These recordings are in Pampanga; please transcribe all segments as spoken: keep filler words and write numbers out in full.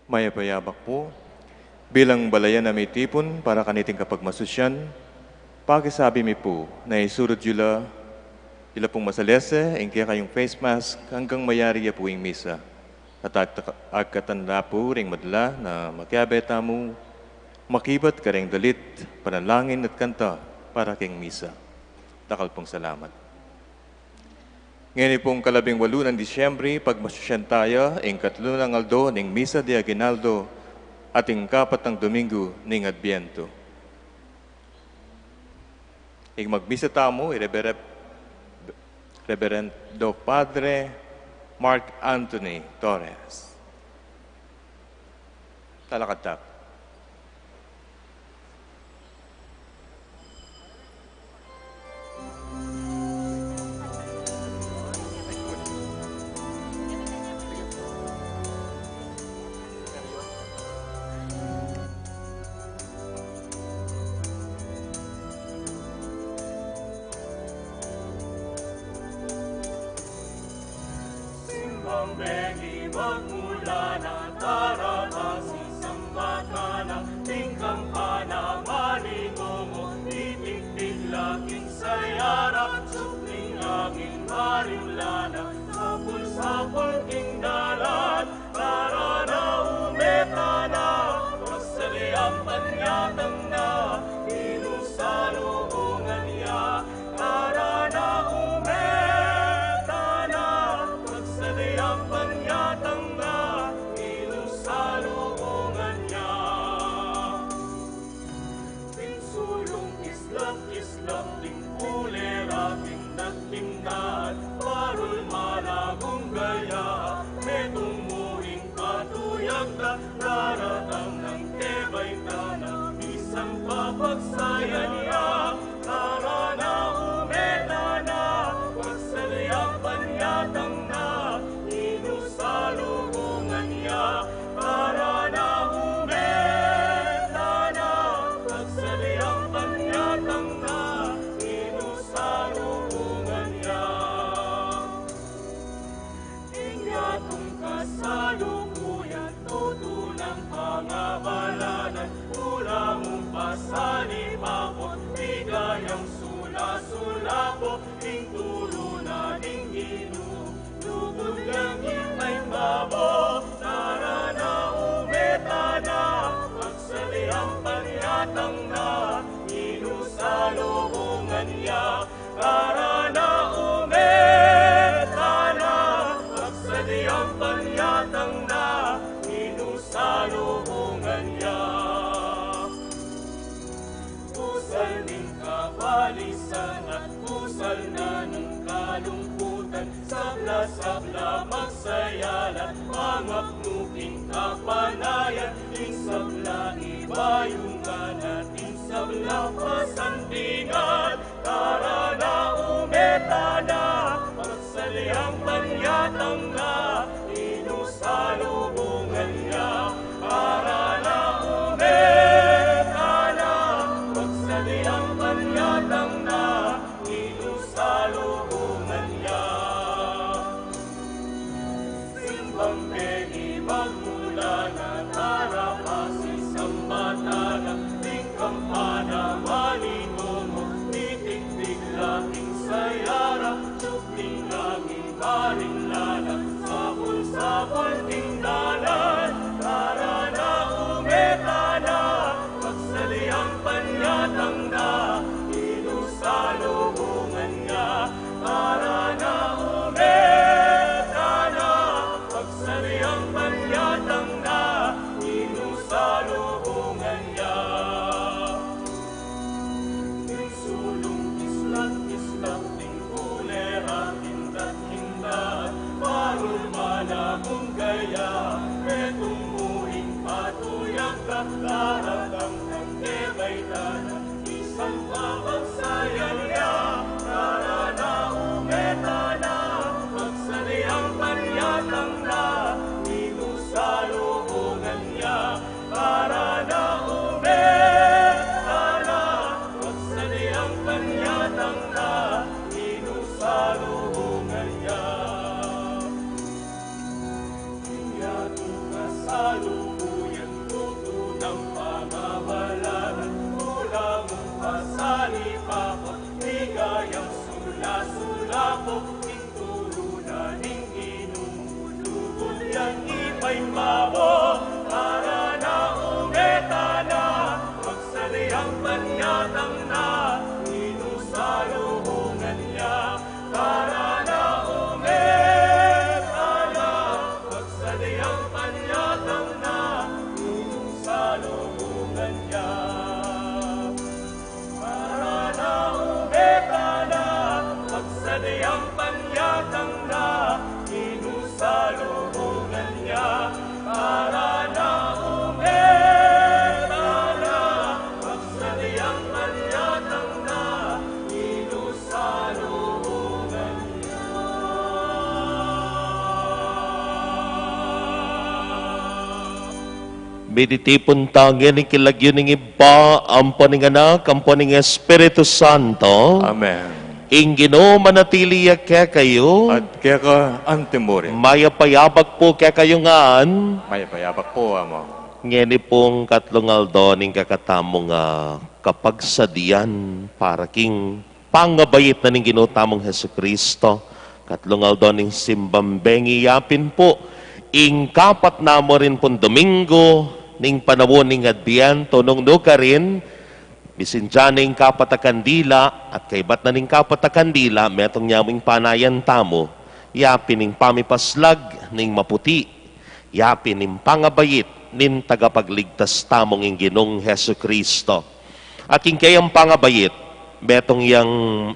Mayap a yabak pu. Bilang balayan a mitipun para kaniting kapagmasusyan, pakisabi mi pu na isurud yu la, yu la pung masalese ing kekayung face mask anggang mayari ya pu ing misa. At agta-, agkatan la pu ring madala na makiabe tamu makibat kareng dalit, panalangin at kanta para keng misa. Dakal pung salamat. Ngeni pung kalabing walu nang Disyembre, pagmasusyan taya ing katlu nang aldo ning Misa de Aguinaldo at ing kapat nang Domingo ning Adbyento. Ing magmisa tamu i Rebere-, Reberendo Padre Mark Anthony Torres. Talakad ta. Simbang bengi magmula na, tara ta sisamba ta na, ding kampana malingomo, titiktik la king sayara, sukling angin marimla na, sapul-sapul king dalan, tara na ume ta na, pagsali ang panyatang na, inusalubungan ya, tara na ume ta na, pagsali ang panyatang na, inusalubungan ya. Ding sulung islap-islap, ding kulera, ding nagtindahan, parul malagung gaya, metung mu ring patuyag da, daratang nang kebay ta na, misan pa pagsayan ya, tara na ume ta na, pagsali ang panyatang na, inusalubungan ya, tara na ume ta na, pagsali ang panyatang na, inusalubungan ya. Ing yatung kasalukuyan, tutu nang pangabalanan, ula mung pasali pa po, ligayang sula-sula po, ing turu na ning Ginu, lugud yang ipaimbabo, tara na ume ta na, pagsali ang panyatang na, inusalubungan ya, tara na ume ta na, pagsali ang panyatang na, inusalubungan ya. Busal ning kabalisan at busal na ning kalungkutan, sabla-sabla magsaya la, mangapnu king kapanayan, ing sabla ibayungan at ing sabla pasantingan, tara na ume ta na, pagsali ang panyatang na, inusalubungan ya, tara na ume ta na, pagsali ang panyatang na, inusalubungan ya. Simbang bengi magmula na, tara pa sisamba ta na, ding kampana malingomo, titiktik la king sayara, sukling angin marimla na, sapul-sapul king dalan, tara na ume ta na, pagsali ang panyatang na, inusalubungan ya, tara na ume ta na, pagsali ang panyatang na, inusalubungan ya. Ding sulung islap-islap, ding kulera, ding dating daan, Mititipun ta ngeni king lagyu ning Ibpa, ampo ning Anak, ampo ning Espiritu Santo. Amen. Ing Ginu manatili ya kekayu. At keka antimurin. Mayap a abak pu kekayu ngan. Mayap a abak pu, Among. Ngeni pung katlung aldo ning kekatamung, ah, kapagsadian para king pangabait na ning Ginu tamung Jesucristo. Katlung aldo ning simbang bengi, yapin pu ing kapat na mu rin pung Domingo ning panaun ning Adbientu, nung nukarin, misindian ing kapat a kandila, at kaybat na ning kapat a kandila, metung ya mu ing panayan tamu, yapin ing pamipaslag ning maputi, yapin ing pangabait ning tagapagligtas tamung ing Ginung Jesucristo. At king keyang pangabait, metung yang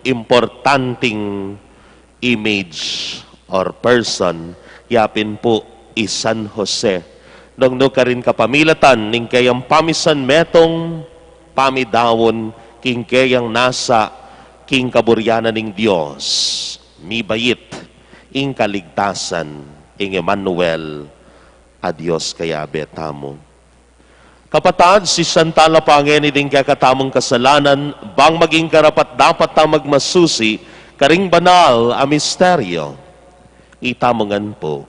importanting image or person, yapin pu i San Jose. Nung nukarin kapamilatan ning keyang pamisan metung pamidaun king keyang nasa king kaburian na ning Dios, mibait ing kaligtasan, ing Emmanuel a Dios kayabe tamu. Kapatad, sisian tala pa ngeni ding kekatamung kasalanan, bang maging karapat-dapat tang magmasusi karing banal a misteryo. Itamu ngan pu.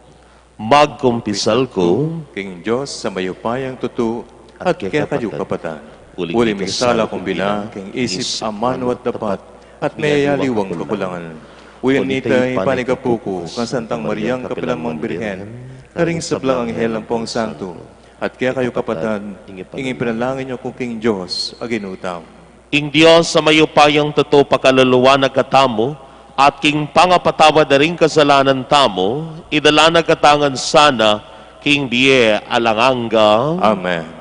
Magkumpisal ku king Dios a mayupayang tutu, at kekayu kapatad, uling may sala kung bina king isip, amanu at dapat, at meyayaliwang kakulangan. Uling nita ipanigapu ku kang Santa Mariang kapilan man Birhen, karing sablang anghel ampong santo, at kekayu kapatad, ing ipanalangin yu ku king Dios a Ginu tamu. Ing Dios a mayupayang tutu pakalulu na katamu, at king pangapatawad da ring kasalanan tamu, idala na katamu ngan sana king bie alang angga. Amen.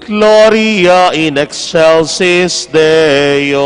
Gloria in excelsis Deo.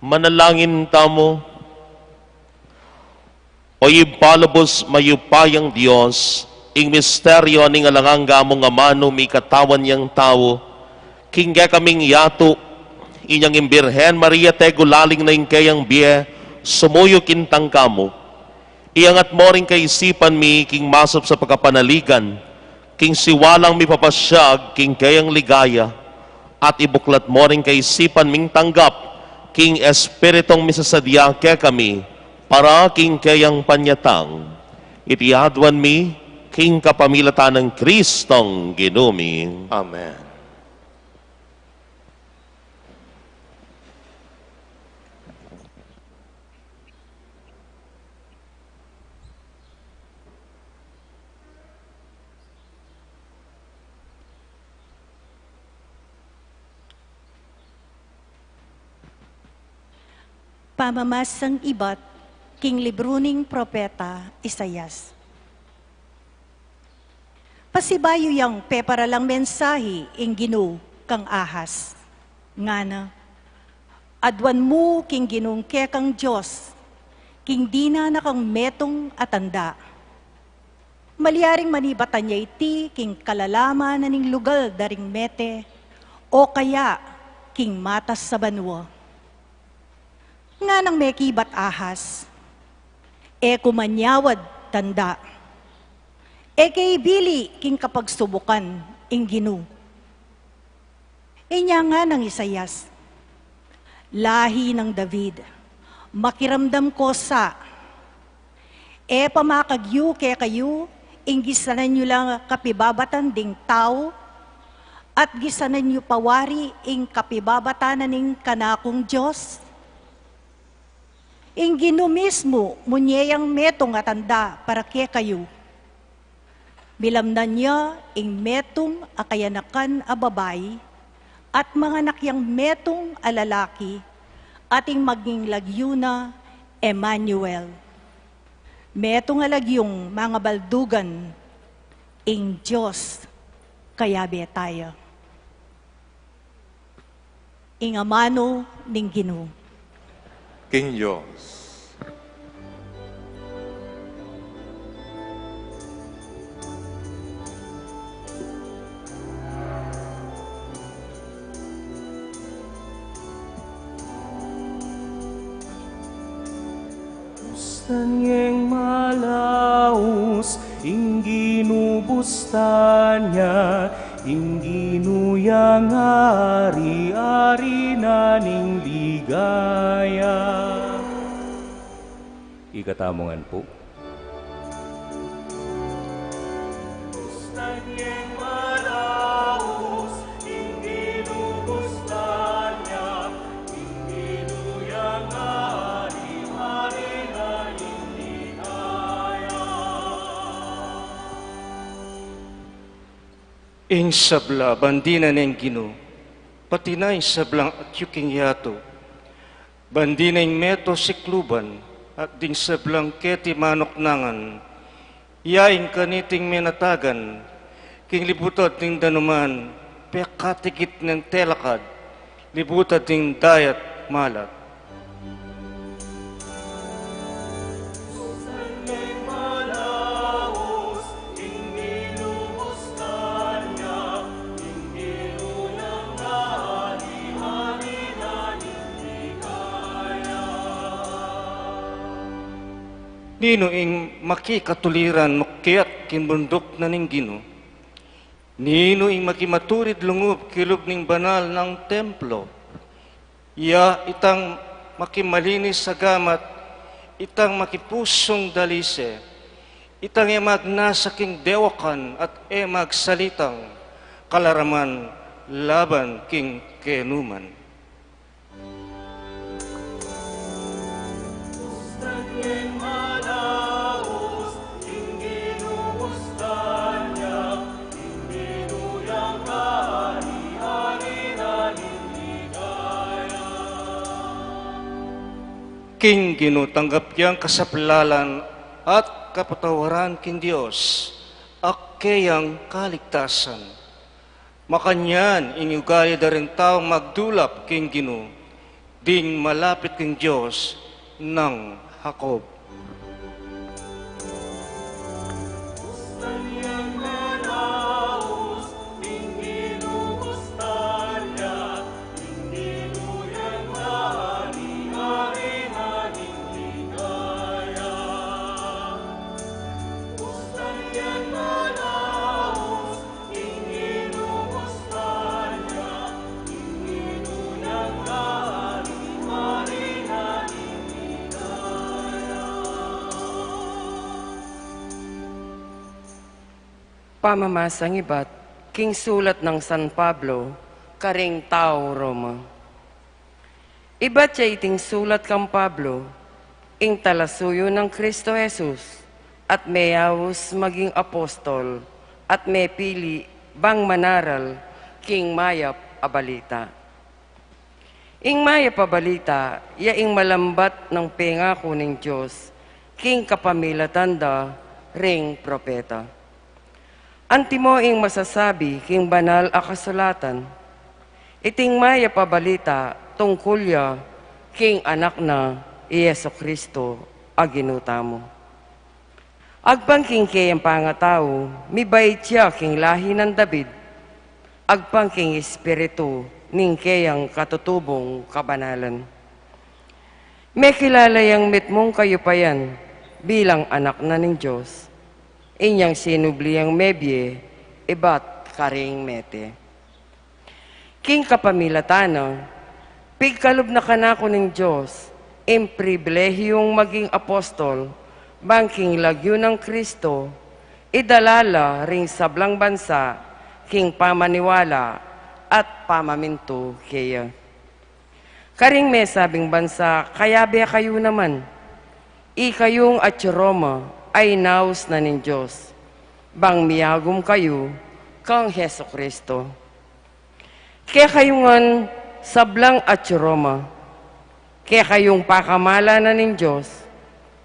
Manalangin tamu. O Ibpa lubus mayupayang Dios, ing misteryo ning alang angga mung amanu mikatawan yang tau, king kekaming yatu, inyang ing Birhen Maria tegulaling na ing keyang bie, sumuyu king tangka mu. Iangat mo ring kaisipan mi king masap sa pagkapanaligan, king siwalang mipapasyag king keyang ligaya, at ibuklat mo ring kaisipan ming tanggap king Espiritung misasadya kekami para king keyang panyatang. Iti aduan mi king kapamilatan nang Kristong Ginu mi. Amen. Pamamasang ibat king libru ning propeta Isaias. Pasibayu yang peparalang mensahi ing Ginu kang Ahaz. Ngana, aduan mu king Ginung kekang Dios, king dinan na kang metung a tanda. Malyaring manibatan ya iti king kalalaman na ning lugal da ring mete, o kaya king matas a banua. Nganang mekibat Ahaz, e ku manyawad tanda. E ke ibili king kapagsubukan ing Ginu. Inya nganang Isaias, lahi nang David, makiramdam ko sa. E pamakagyu kekayu ing gisanan yu lang kapibabatan ding tau, at gisanan yu pa wari ing kapibabatan na ning kanakung Dios? Ing Ginu mismu munye yang metung a tanda para kekayu. Milamnan ya ing metung a kayanakan a babai, at manganak yang metung a lalaki, at ing maging lagyu na Emmanuel. Metung a lagyung mangabaldugan, ing Dios kayabe taya. Ing amanu ning Ginu. King Dios. Bustan yang malaus, ing Ginu bustan ya, ing Ginu yang ari-ari na ning ligaya. Ikatamu ngan pu. Ing sabla, bandi na ning Ginu, pati na ing sablang atyu king yatu. Bandi na ing meto sikluban, at ding sablang keti manuknangan, ya ing kaniting menatagan, king libutad ning danuman, pekatikit neng telakad, libutad ning dayat malat. Ninu ing makikatuliran mukyat king bunduk na ning Ginu? Ninu ing makimaturid lungub kilub ning banal nang templo? Ya itang makimalinis a gamat, itang makipusung dalise, itang e magnasa king dewakan at e magsalitang kalaraman laban king kenuman. King Ginu tanggap yang kasaplalan at kapatawaran king Dios, a keyang kaligtasan. Makanyan ing ugali da ring taung magdulap king Ginu, Ding malapit king Dios nang Jacob. Pamamasang ibat king sulat nang San Pablo karing tau Roma. Ibat ya iting sulat kang Pablo, ing talasuyu nang Kristo Jesus, at meyaus maging apostol, at mepili bang manaral king mayap a balita. Ing mayap a balita ya ing malambat nang pengaku ning Dios king kapamilatan da ring propeta. Antimo ing masasabi king banal a kasulatan, iting mayap a balita tungkul ya king Anak na, i Jesucristo a Ginu tamu. Agpang king keyang pangatau, mibait ya king lahi nang David, agpang king espiritu ning keyang katutubung kabanalan. Mekilala yang mitmung kayupayan bilang anak na ning Dios, inyang sinubli yang mebie ibat karing mete. King kapamilatan na, pigkalub na kanaku ning Dios ing pribilehiung maging apostol, bang king lagyu nang Kristo, idala la ring sablang bansa king pamaniwala at pamamintu keya. Karing mesabing bansa, kayabe kayu naman, ikayung atyu Roma a inaus na ning Dios, bang miyagum kayu kang Jesucristo. Kekayu ngan sablang atyu Roma, kekayung pakamala na ning Dios,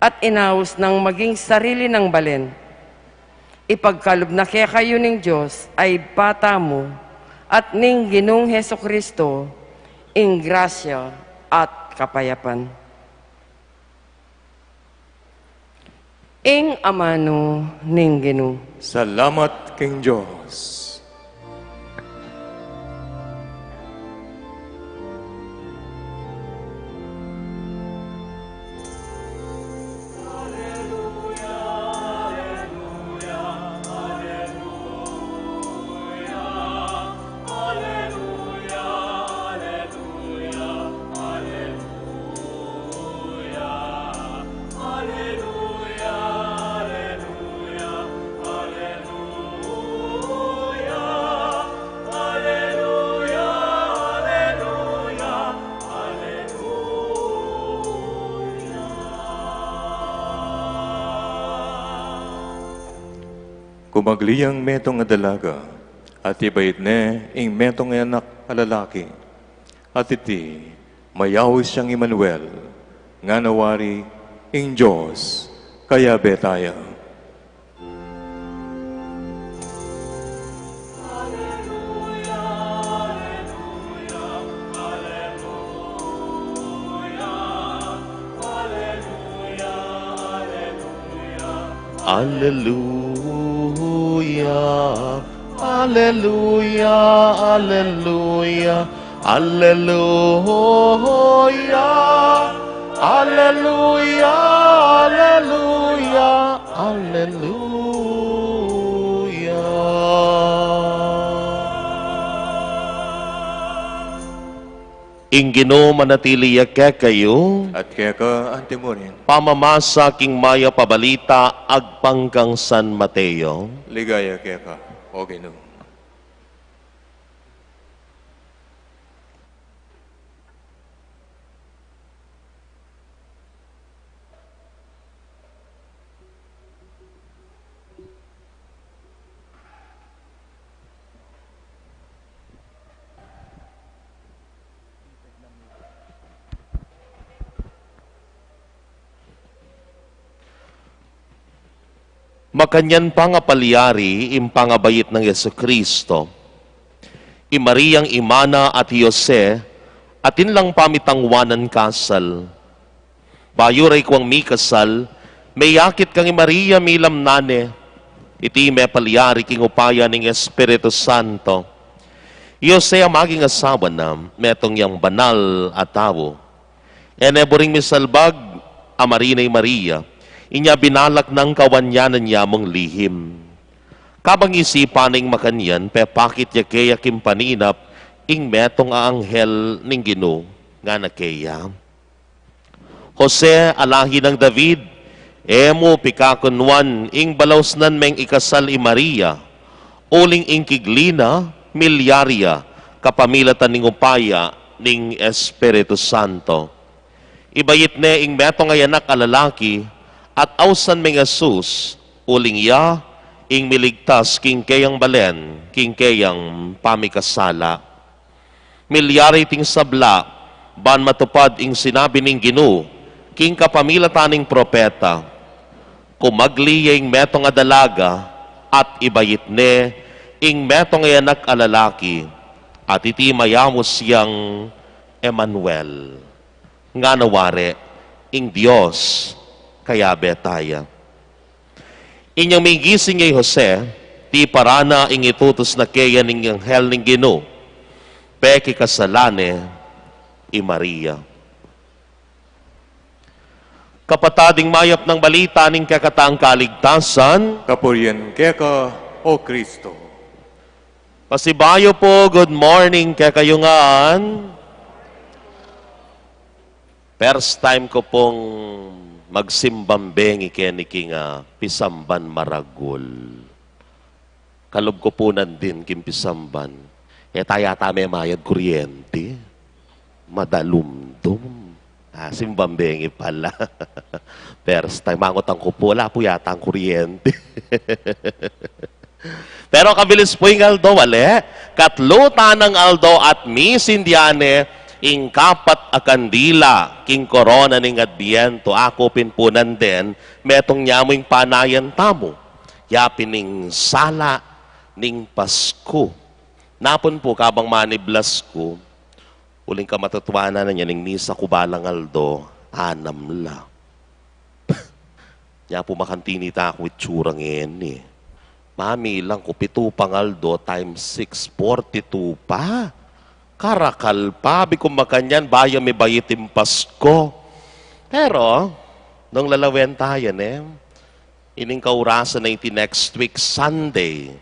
at inaus nang maging sarili nang balen. Ipagkalub na kekayu ning Dios a Ibpa tamu at ning Ginung Jesucristo ing grasya at kapayapan. Ing amanu ning Ginu. Salamat king Dios. Kumagli yang metung a dalaga, at ibait ne ing metung a anak a lalaki. At iti, mayaus yang Emmanuel, ngana wari, ing Dios kayabe taya. Aleluya, aleluya, aleluya, aleluya, aleluya, aleluya, aleluya. Ing Ginu manatili ya kekayu. At keka antimurin. Pamamasa king mayap a balita agpang kang San Mateo. Ligaya keka, O Ginu. Makanyan pangapalyari ing pangabait nang Jesucristo, i Mariang ima na at i Jose Atin lang pamitangwanan kasal. Bayu reng kuang mikasal, meyakit kang i Maria milamnan ne, iti mepalyari king upaya ning Espiritu Santo. I Jose a maging asawa na, metung yang banal a tau. E ne buring misalbag a marine i Maria, inya binalak nang kawanyanan ya mung lihim. Kabang isipan ning makanyan, pepakit ya keya king paninap ing metung a anghel ning Ginu, ngana keya: Jose, a lahi nang David, e mu pikakunwan ing balausnan meng ikasal i Maria, uling ing kigli na milyari ya kapamilatan ning upaya ning Espiritu Santo. Ibait ne ing metung a anak a lalaki, at ausan meng Jesus, uling iya ing miligtas king keyang balen, king keyang pamikasala. Milyari iting sabla, ban matupad ing sinabi ning Ginu king kapamilatan ning propeta: Kumagli ya ing metung a dalaga, at ibait ne ing metung a anak a lalaki, at iti mayaus yang Emmanuel. Ngana wari, ing Dios kayabe taya. Inyang migising ya i Jose, tiparan na ing itutus na keya ning anghel ning Ginu, pekikasalan ne i Maria. Kapatad, ing mayap nang balita ning kekatang kaligtasan. Kapurian keka, O Kristo. Pasibayu pu, good morning kekayu ngan. First time ku pung magsimbang bengi keni king, ah, pisamban maragul. Kalub ku pu nandin king pisamban. E taya ta memayad kuryente. Madalumdum. Ah, simbang bengi pala. First time. Mangutan ku pu, ala pu yatang kuryente. Pero kabilis pu ing aldo, ale? Katlu tanang aldo at misindian ne ing kapat a kandila king korona ning Adbientu. Aku pin pu nandin, metung nya mu ing panayan tamu. Ya pin ing sala ning Pasku. Napun pu kabang maniblas ku, uling kamatutuanan na niya ning misa ku balang aldo, anam la. Nya pu makantinita ku itsura ngeni. Mamilang ku pitu pang aldo times six, forty-two pa. Karakal pa, abi ku makanyan, bayu mibait ing Pasku. Pero, nung lalawen taya, ne? Ining kaurasan na iti next week, Sunday.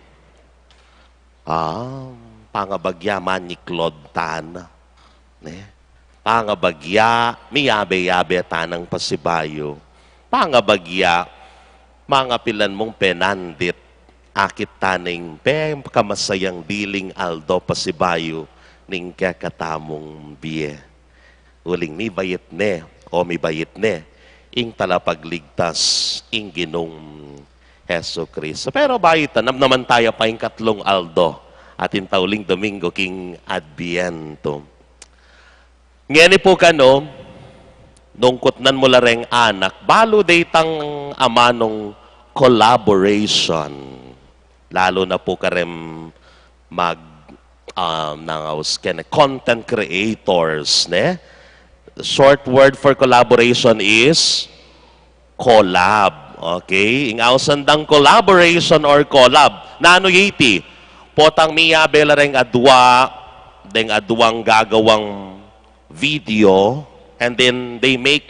Ah, pangabagya manyiklod tana, ne? Pangabagya, miyabe-yabe tanang pasibayu. Pangabagya, mangapilan mung penandit, akit taning pekamasayang diling aldo pasibayu ning kekatamung bie. Uling mibait ne, o mibait ne, ing talapagligtas, ing Ginung Jesu Cristo. Pero bayu ta, namnaman taya pa ing katlung aldo, atin ta uling Domingo king Adbientu. Ngeni pu kanu, nung kutnan mu la reng anak, balu de itang amanung collaboration. Lalu na pu kareng mag, um, nangaus kene, content creators, ne? Short word for collaboration is collab. Okay? Ing ausan dang collaboration or collab, nanu ya iti? Potang miyabe la reng adua, deng aduang gagawang video, and then they make,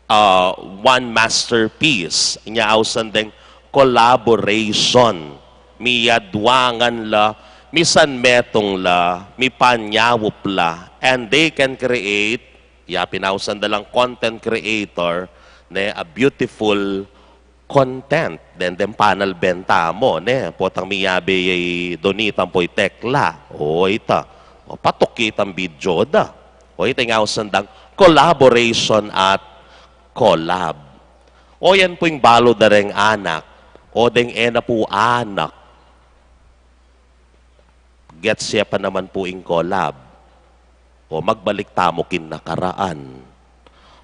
uh, one masterpiece. Inya ausan deng collaboration. Miyaduangan la, misanmetung la, mipanyaup la, and they can create, ya pin ausan da lang content creator, ne, a beautiful content. Deng, deng panalben tamu, ne? Potang miyabe ya i Donita ampo i Tekla. O, ita. O, patuk ya itang video da. O, ita ing ausan dang collaboration at collab. O, yan pu ing balu da reng anak. O, deng e na pu anak. Gets ye pa naman pu ing collab. O, magbalik tamu king nakaraan.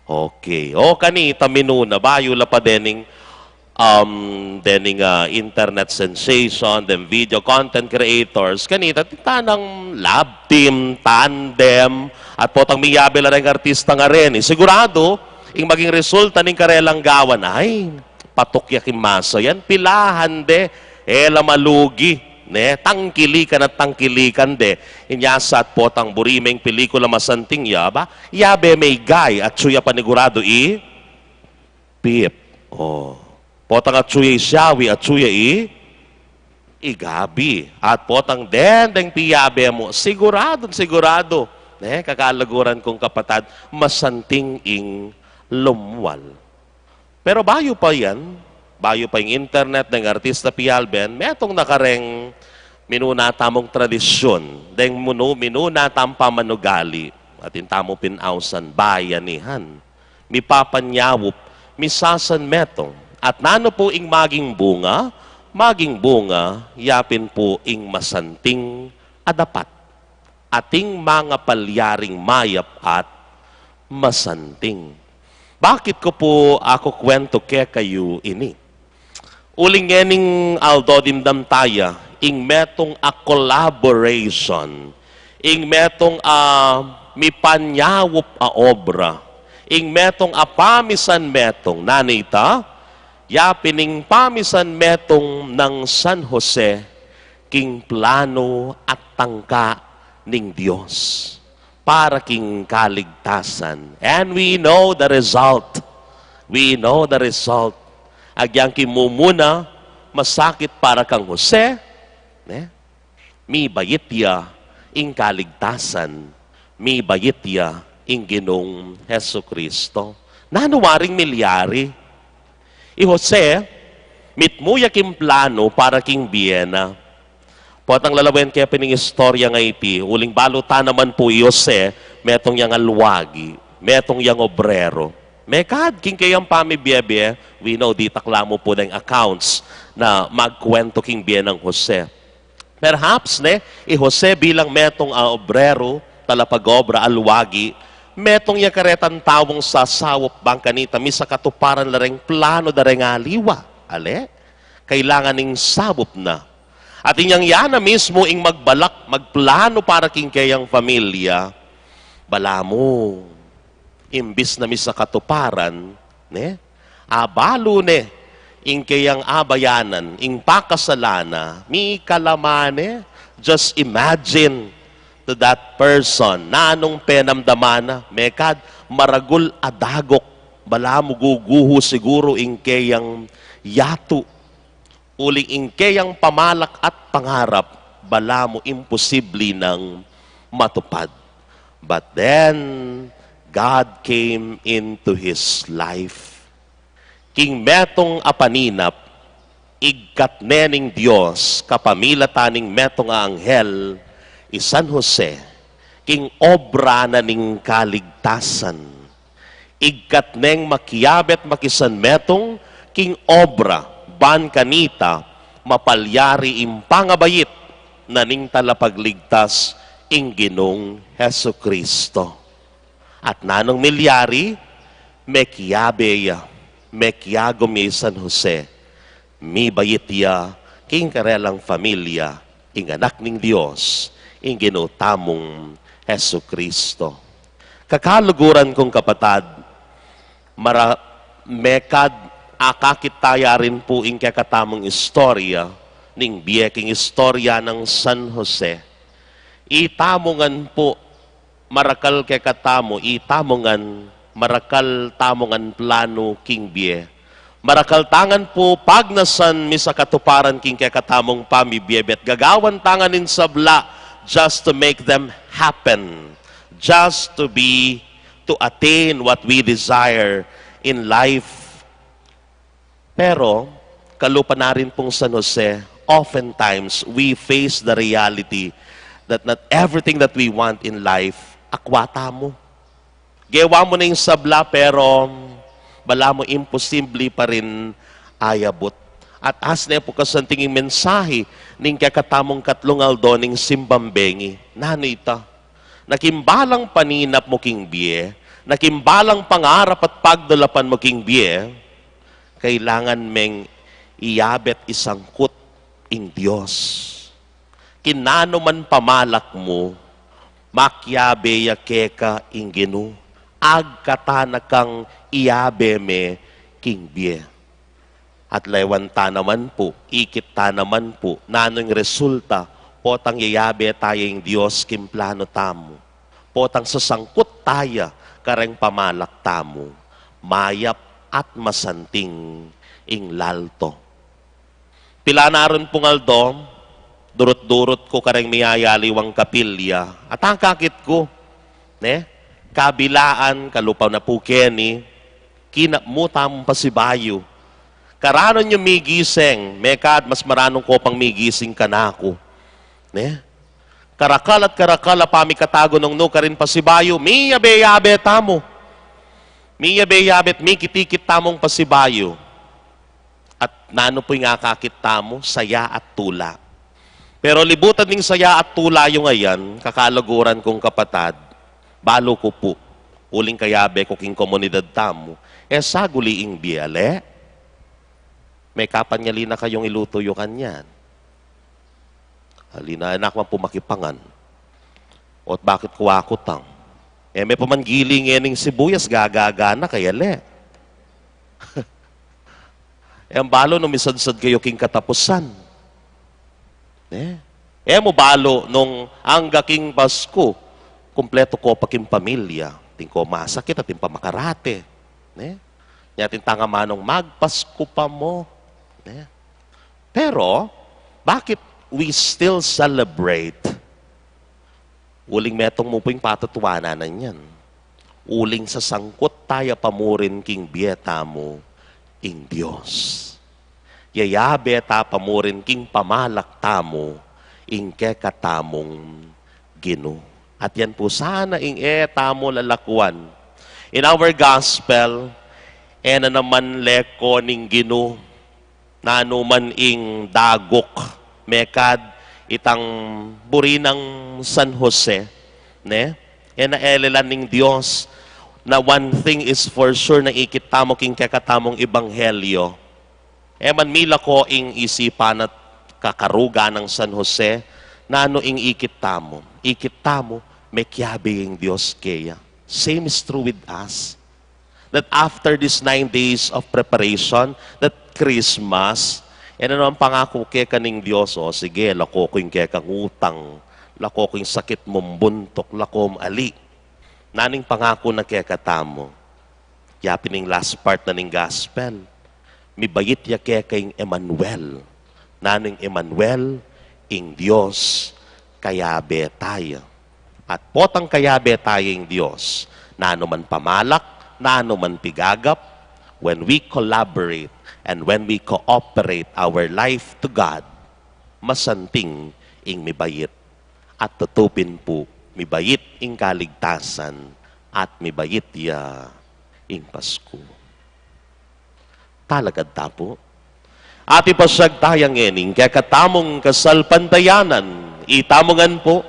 Okay. O, kanita minuna, bayu la pa dening um, dening, ah, internet sensation, deng video content creators, kanita, atin tanang love team, tandem, at potang miyabe la reng artista ngeni. Sigurado, ing maging resulta ning karelang gawan, ay, patuk ya king masa yan, pilahan de, e la malugi, ne, tangkilikan at tangkilikan de. Inya sa at potang buri meng pelikula masanting ya, ba? Yabe me i Guy, atsu ya panigurado i Pip. O. Potang atsu ya i Shawi, atsu ya i, i Gabi. At potang dendeng piyabe mu, siguradong sigurado. Ne, kakaluguran kung kapatad, masanting ing lumwal. Pero bayu pa yan, bayu pa ing internet, deng artista piyaben, metung na kareng minuna tamung tradisyun, deng munu-, minuna tamung pamanugali, atin tamu pin ausan, bayanihan. Mipapanyaup, misasanmetung. At nanu pu ing maging bunga, maging bunga, ya pin pu ing masanting a dapat. Atin mangapalyari mayap at masanting. Bakit ku pu akukwentu kekayu ini? Uling ngening aldo dimdam taya, ing metung a collaboration, ing metung a mipanyaup a obra, ing metung a pamisanmetung, nanu ita, ya pin ing pamisanmetung nang San Jose, king planu at tangka ning Dios para king kaligtasan. And we know the result. We know the result. Agyang king mumuna, masakit para kang Jose, ne? Mibait ya ing kaligtasan, mibait ya ing Ginung Jesucristo. Nanu waring milyari? I Jose, mitmu ya king planu para king bie na. Potang lalawen ke pin ing istorya ngeni, uling balu ta naman pu i Jose, metung yang alwagi, metung yang obrero. Mekad king keyang pamibie-bie, we know, ditak la mu pu deng accounts na magkwentu king bie nang Jose. Perhaps, ne, i Jose bilang metung a obrero, talapag-obra, alwagi, metung ya karetang taung sasaup bang kanita misakatuparan la reng planu da reng aliwa. Ale? Kailangan ing saup na. At inyang ya na mismu ing magbalak, magplanu para king keyang pamilya, balamu, imbis na misakatuparan, ne? Abalu ne, ing keyang abayanan, ing pakasalan na, mikalama ne. Just imagine to that person, nanung penamdaman na, mekad maragul a dagok, balamu guguhu siguru ing keyang yatu, uling ing keyang pamalak at pangarap, balamu imposible nang matupad. But then, God came into his life. King metung a paninap, igkat ne ning Dios, kapamilatan ning metung a anghel, i San Jose, king obra na ning kaligtasan. Igkat neng makiabe at makisanmetung king obra, ban kanita mapalyari ing pangabait na ning Talapagligtas, ing Ginung Jesucristo. At nanung milyari, mekiabe ya, mekiagum ya i San Jose, mibait ya king karelang pamilya, ing Anak ning Dios, ing Ginu tamung Jesucristo. Kakaluguran kung kapatad, mara-, mekad akakit taya rin pu ing kekatamung istorya, ning bie king istorya nang San Jose. Itamu ngan pu, marakal kekatamu, itamu ngan, marakal tamu ngan planu king bie. Marakal ta ngan pu pagnasan misakatuparan king kekatamung pamibie, bet gagawan ta ngan ing sabla just to make them happen, just to be, to attain what we desire in life. Pero, kalupa na rin pung San Jose, oftentimes we face the reality that not everything that we want in life, akwa tamu. Gewa mu na ing sabla, pero balamu imposible pa rin ayabut. At as ne pu kasanting ing mensahe ning kekatamung katlung aldo ning simbang bengi, nanu ita? Na king balang paninap mu king bie, na king balang pangarap at pagdulapan mu king bie, kailangan meng iyabe at isangkut ing Dios. King nanu man pamalak mu, makiabe ya keka ing Ginu, agkatan na kang iyabe me king bie. At lewan ta naman pu, ikit ta naman pu, nanu ing resulta, potang yayabe taya ing Dios king plano tamu. Potang sasangkut taya kareng pamalak tamu, mayap at masanting ing lalto. Pilan a run pung aldo, durut-durut ku kareng miyayaliwang kapilya, at akakit ku, ne? Kabilaan, kalupa na pu keni, kinap mu tamung pasibayu. Karanun yu migising, mekad mas maranun ko pang migising kanaku. Ne? Karakal at karakal a pamikatagun nung nu karin pasibayu, miyabe-yabe tamu. Miyabe-yabe at mikit-ikit tamung pasibayu. At nanu pu ing akakit tamu, saya at tula. Pero libutan ning saya at tula yu ngayan, kakalaguran kung kapatad, balu ku pu, uling kayabe ku king komunidad tamu, e saguli ing bie, ale? Mekapan nyali na kayung ilutu yu kanyan. Ali na, anak man pu makipangan. Ot bakit ku akutang? E me pa man giling ngening sibuyas, gagaga na kaya le. E mu balu nung misadsad kayu king katapusan. Ne? E mu balu nung angga king Pasku, kumpletu ko pa king pamilya. Atin ko masakit, atin pa makarate. Ne? Nya atin tang amanung magpasku pa mu. Ne? Pero, bakit we still celebrate? Uling metung mu pu ing patutuanan na niyan. Uling sasangkut taya pa mu rin king bie tamu ing Dios. Yayabe ta pa mu rin king pamalak tamu ing kekatamung Ginu. At yan pu sana ing e tamu lalakuan. In our gospel, e na naman leko ning Ginu nanu man ing daguk, mekad itang buri nang San Jose, ne? E na elelan ning Dios na one thing is for sure na ikit tamu king kekatamung ebanghelyo. E man milako ing isipan at kakarugan nang San Jose, nanu ing ikit tamu? Ikit tamu, mekiabe ing Dios keya. Same is true with us. That after these nine days of preparation, that Christmas, e na naman pangaku keka ning Dios, o sige, lako ku ing kekang utang, lako ku ing sakit mung buntuk, lako mu ali. Nanu ing pangaku na kekatamu? Ya pin ing last part na ning gospel. Mibait ya keka ing Emmanuel. Nanu ing Emmanuel? Ing Dios kayabe taya. At potang kayabe taya ing Dios, nanu man pamalak, nanu man pigagap, when we collaborate and when we cooperate our life to God, masanting ing mibait. At tutu pin pu, mibait ing kaligtasan at mibait ya ing Pasku. Talagad ta pu. At ipasyag taya ngening kekatamung kasalpantayanan, itamu ngan pu,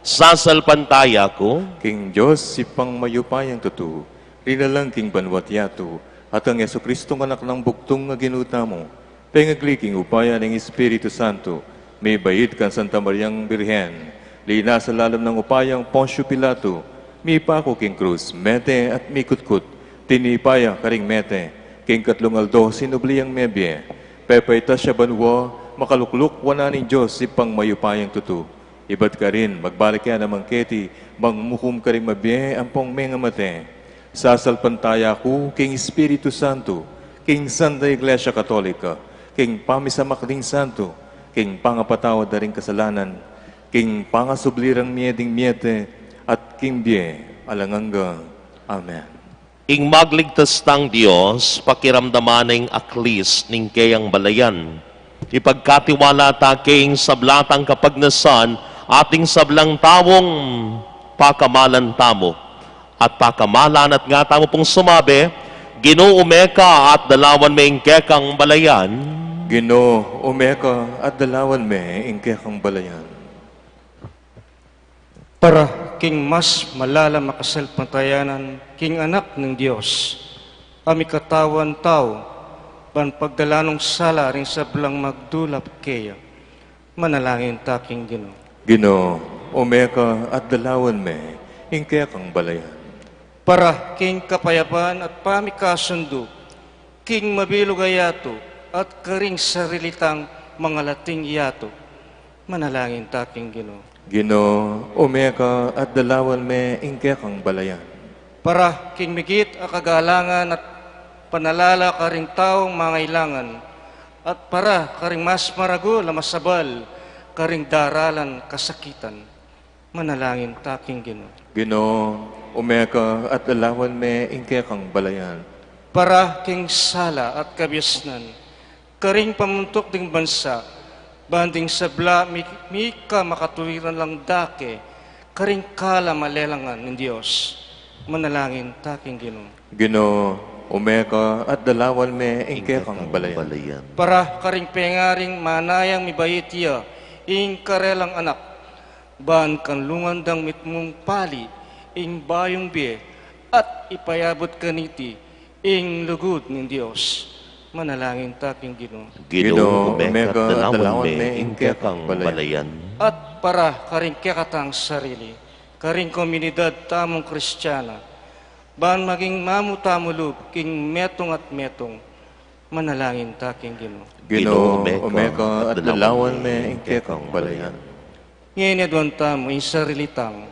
sasalpantaya ku king Dios Ibpang mayupayang tutu, linalang king banua't yatu, at kang Jesucristong Anak nang bugtung a Ginu tamu, pengagli king upaya ning Espiritu Santo, mibait kang Santa Mariang Birhen, linasa lalam nang upayang Poncio Pilato, mipaku king krus, mete at mikutkut, tinipa ya karing mete, king katlung aldo sinubli yang mebie, pepaitas ya banua, makalukluk wanan ning Dios Ibpang mayupayang tutu. Ibat karin, magbalik ya naman keti, mangmukum karing mabie ampong mengamate. Sasalpantaya ku king Espiritu Santo, king Santa Iglesia Katolika, king pamisamak ding santo, king pangapatawad da ring kasalanan, king pangasubli rang mie ding miete, at king bie alang angga. Amen. Ing magligtas tang Dios, pakiramdaman na ing aklis ning keyang balayan. Ipagkatiwala ta keng sabla tang kapagnasan at ing sablang taung pakamalan tamu. At pakamalan at nga tamu pung sumabi, Ginu, ume ka at dalawan me ing kekang balayan. Ginu, ume ka at dalawan me ing kekang balayan. Para king mas malalam a kasalpantayanan king Anak ning Dios, a mikatawan tau, Ban pagdala nung sala ring sablang magdulap keya. Manalangin ta king Ginu. Ginu, ume ka at dalawan me ing kekang balayan. Para king kapayapan at pamikasundu king mabilug a yatu at karing sarili tang mangalating yatu. Manalangin ta king Ginu. Ginu, ume ka at dalawan me ing kekang balayan. Para king migit a kagalangan at panalala karing taung mangailangan, at para karing mas maragul a masabal karing daralan kasakitan. Manalangin ta king Ginu. Ginu, ume ka at dalawan me ing kekang balayan. Para king sala at kabiasnan karing pamuntuk ding bansa, ban ding sabla mi-, mika makatuwiran lang dake karing kalam a lelangan ning Dios. Manalangin ta king Ginu. Ginu, ume ka at dalawan me ing kekang balayan. Para karing pengaring manayang mibait ya ing karelang anak, ban kanlungan dang mitmung pali ing bayung bie at ipayabut kaniti ing lugud ning Dios. Manalangin ta king Ginu. Ginu, ume ka at dalawan me ing kekang balayan. At para karing kekatang sarili, karing komunidad tamung Kristiana, ban maging mamu tamu lub king metung at metung. Manalangin ta king Ginu. Ginu, ume ka at dalawan me ing kekang balayan. Ngeni aduan tamu ing sarili tang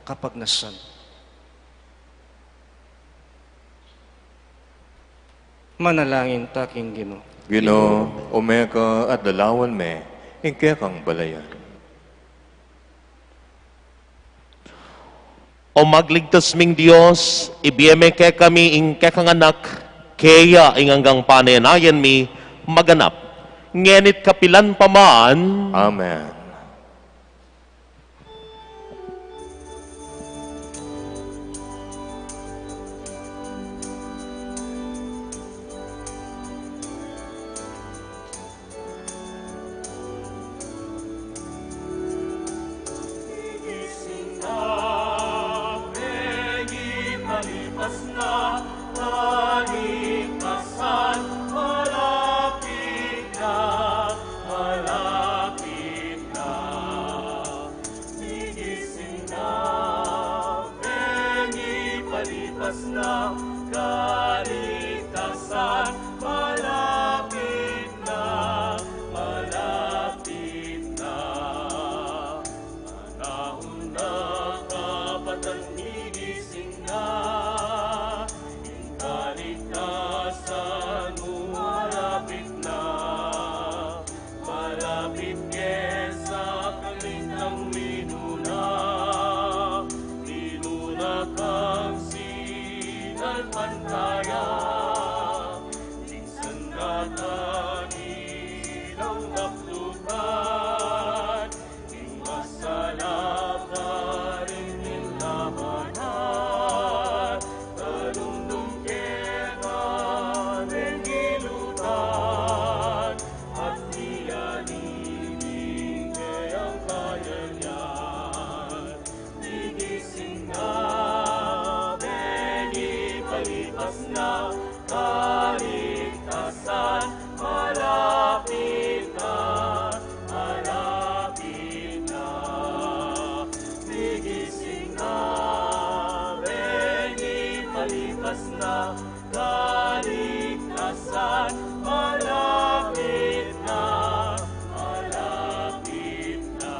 kapagnasan. Manalangin ta king Ginu. Ginu, ume ka at dalawan me ing kekang balayan. O magligtas ming Dios, ibie me kekami ing kekang Anak, keya ing anggang panenayan mi maganap, ngeni't kapilan pa man. Amen. Kaligtasan malapit na, malapit na. Panahon na, kapatad, migising na. Ing kaligtasan mu malapit na. Malapit ke sa kalitang minuna, minuna kang sinalpantaya. Minsan na kanilang daklukan, ing masalap na rin nilabanan. Kalumdum ke na mengilutan, at iyan ibigay ang kaya niyan. Migising na, beni palipas na, kaligtasan malapit na, malapit na. Migising na, beni palipas na, kaligtasan malapit na, malapit na.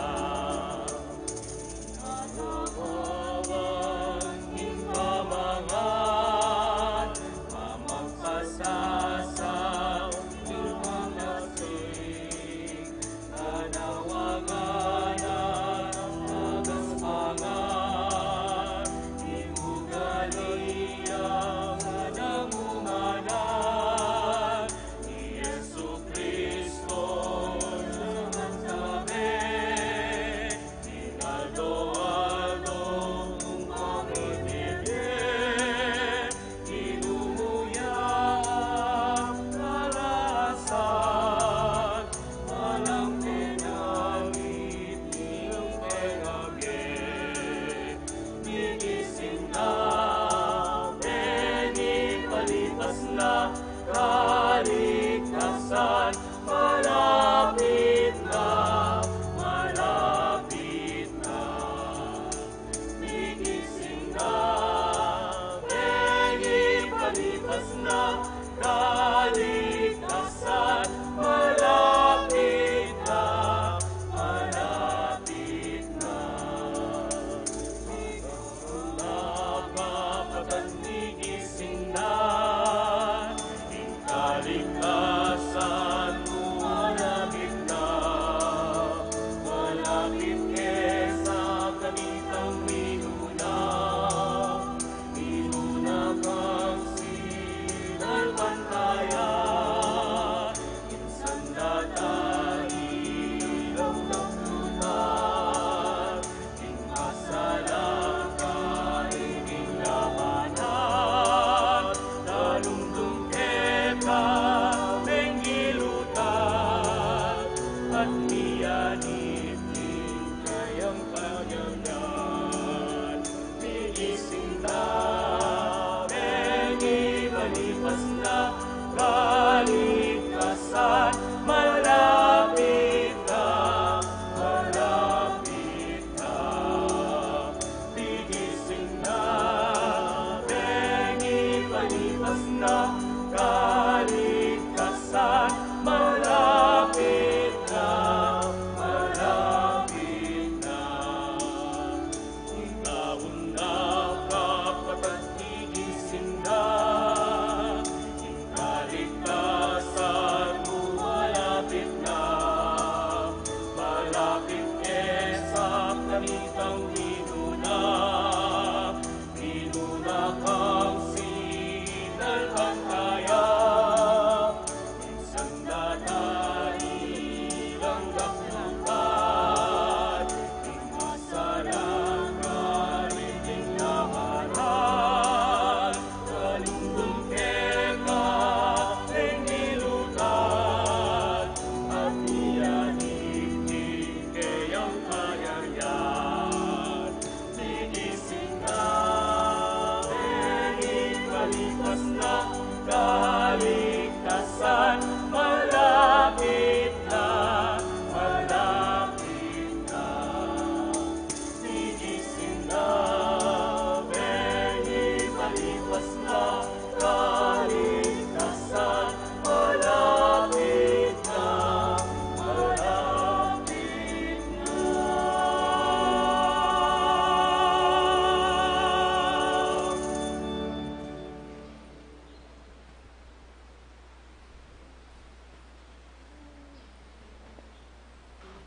Nanawagan ing pamangan, mamagpasasabi ing pangasing. Nanawagan ang tagaspangan, ing ugali yang nanamumanan, i Jesucristo naman kami. Aldo-aldo mung pamibie, inumuya karasan, walang penamit ning pengabie. Migising na, beni palipas na, kaligtasan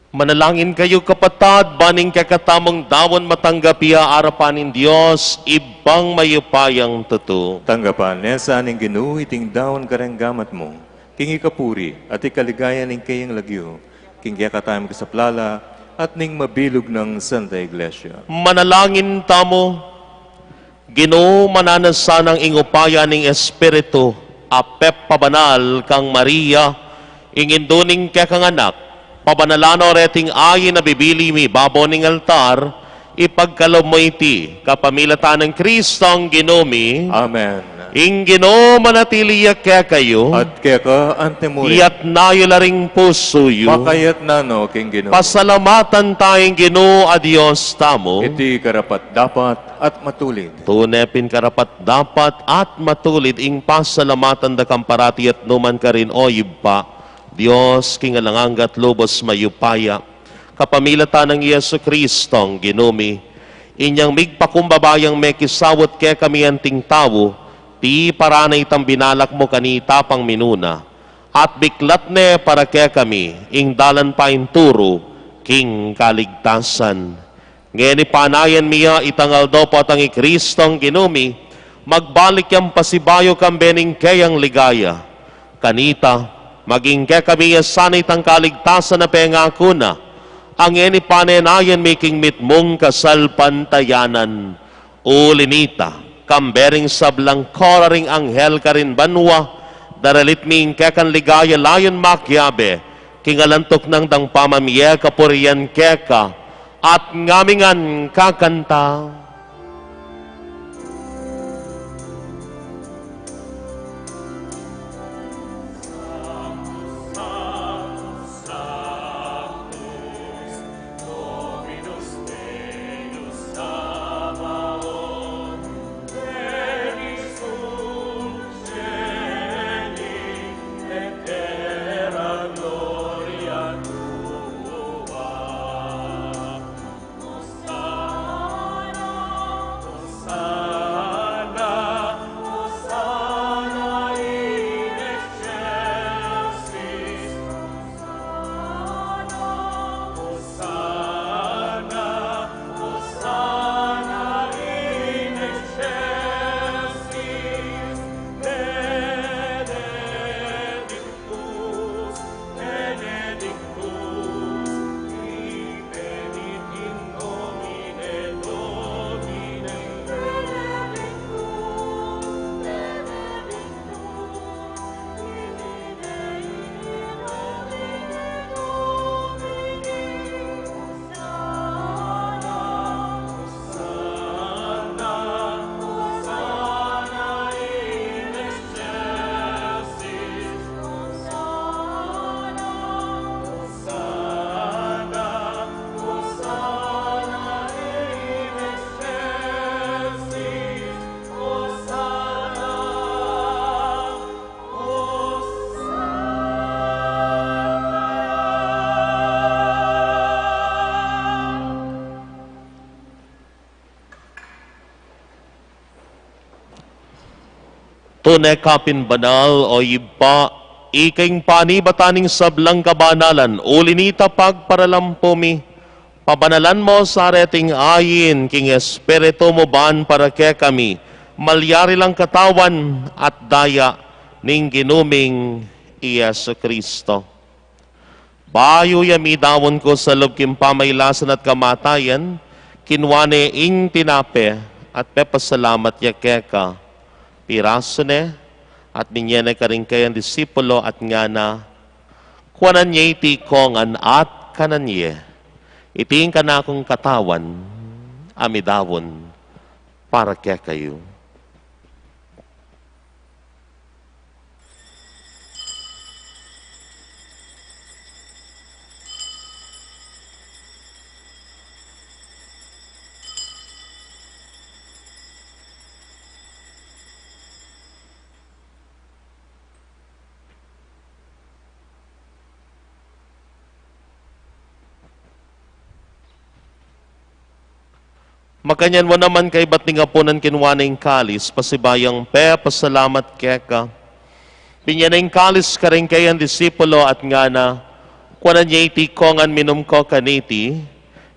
Manalangin kayu, kapatad, ban ing kekatamung daun matanggap ya arapan ning Dios, Ibpang mayupayang tutu. Tanggapan na sa ning Ginu iting daun kareng gamat mu, king ikapuri at ikaligaya ning keyang lagyu, king kekatamung kasaplalan at ning mabilug nang Santa Iglesia. Manalangin tamu. Ginu, mananu sanang ing upaya ning Espiritu a pepabanal kang Maria, ing indu ning kekang Anak, pabanalan no reting ayin a bibili mi babo ning altar, ipagkalub mu iti kapamilatan nang Kristong Ginu mi. Amen. Ing Ginu manatili ya kekayu. At keka antimurin. Iyatas yu la ring pusu yu. Pakayatas no king Ginu. Pasalamatan taya ing Ginu a Dios tamu. Iti karapat-dapat at matulid. Tune pin karapat-dapat at matulid ing pasalamatan da kang parati at nukarin man, O Ibpa, Dios king alang angga at lubus mayupaya, kapamilatan nang Jesucristong Ginu mi. Inyang migpakumbaba yang mekisaut kekami anting tau, tiparan na itang binalak mu kanita pang minuna, at biklat ne para kekami ing dalan painturu king kaligtasan. Ngeni panayan mi ya itang aldo potang i Kristong Ginu mi, magbalik yang pasibayu kambe ning keyang ligaya. Kanita, maging kekami ya sana itang kaligtasan a pengaku na, a ngeni panenayan mi king mitmung kasalpantayanan. Uli nita, kambe ring sablang kora ring anghel karin banua, daralit mi ing kekang ligaya layun makiabe king alang tuknang dang pamamie kapurian keka, at ngami ngan kakanta. Tune ka pin banal, o Ibpa, ika ing panibatan ning sablang kabanalan, uli nita pagparalampu mi, pabanalan mo sa reting ayin king Espiritu mu ban para kekami, malyari lang katawan at daya ning Ginu ming i Jesucristo. Bayu ya midaun ku sa lub king pamailasan at kamatayan, kinua ne ing tinape at pepasalamat ya keka, pirasu ne, at binye ne karing keyang disipulo at ngana, kuanan ye iti kongan at kanan ye. Iti ing kanakung katawan a midaun para kekayu. Makanyan mu naman kaybat ning apunan, kinua ne ing kalis, pasibayu yang pepasalamat keka. Binye ne ing kalis karing keyang disipulo at ngana, Kuanan ye iti, ikongan, minum ko kaniti,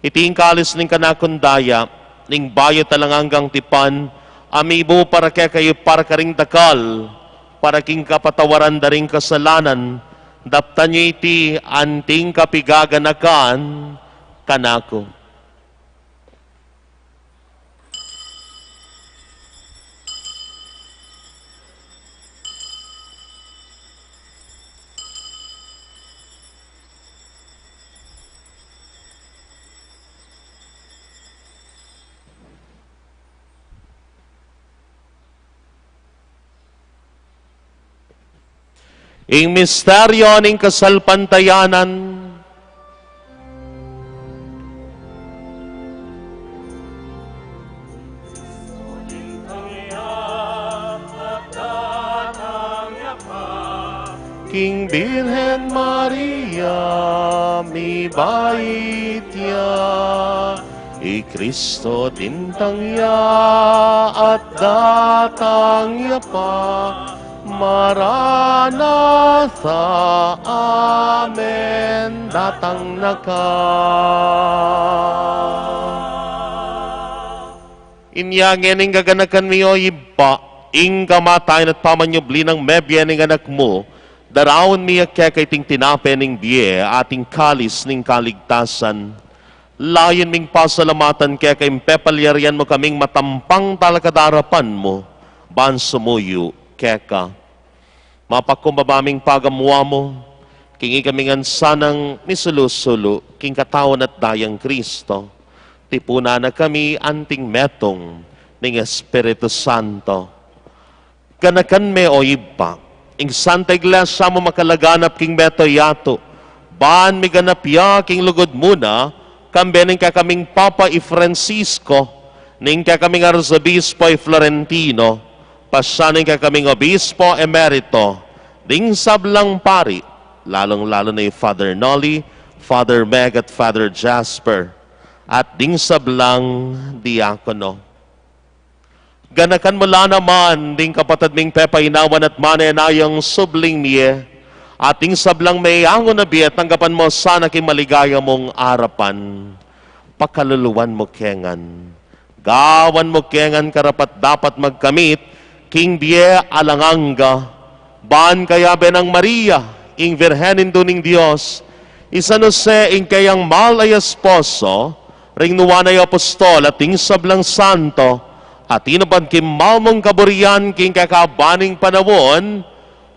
iti ing kalis ning kanakung daya, ning bayu at alang anggang tipan, a mibu para kekayu at para karing dakal, para king kapatawaran da ring kasalanan. Daptan ye iti anting kapigaganakan kanaku. Ing misteryo ning kasalpantayanan. King Birhen Maria, mibait ya, i Kristo dintang ya at datang ya pa. Maranatha, amen, datang na ka. Inya ngeni gaganakan mi, o Ibpa, ing kamatayan at pamanyubli nang mebie ning Anak mu, daraun mi keka iting tinape ning bie at ing kalis ning kaligtasan. Layun ming pasalamatan keka ing pepalyarian mu kaming matampang talakad king arapan mu, ban sumuyu keka. Mapakumbaba ming pagamuan mu, king ikami ngan sanang misulu-sulu king katawan at dayang Kristo, tipunan na kami anting metung ning Espiritu Santo. Ganakan me, o Ibpa, ing Santa Iglesia mu makalaganap king mabilug a yatu, ban miganap ya king lugud mu na, kambe ning kekaming Papa i Francisco, ning kekaming Arsobispo i Florentino, pasian ning kekaming Obispo Emerito, ding sablang pari, lalung-lalu na i Father Nolly, Father Meg at Father Jasper, at ding sablang diakono. Ganakan mu la naman ding kapatad ming pepainawan at manenayang subling mie, at ding sablang meangu na bie, tanggapan mu sana king maligaya mung arapan. Pakaluluan mu ke ngan. Gawan mu ke ngan karapat-dapat magkamit king bie alang angga. Ban kayabe nang Maria, ing Virgen Indu ning Dios, i San Jose, ing keyang mal a esposo, ring nuan a apostol at ding sablang santo, a tinupad king mal mung kaburian king kekaban ning panaun,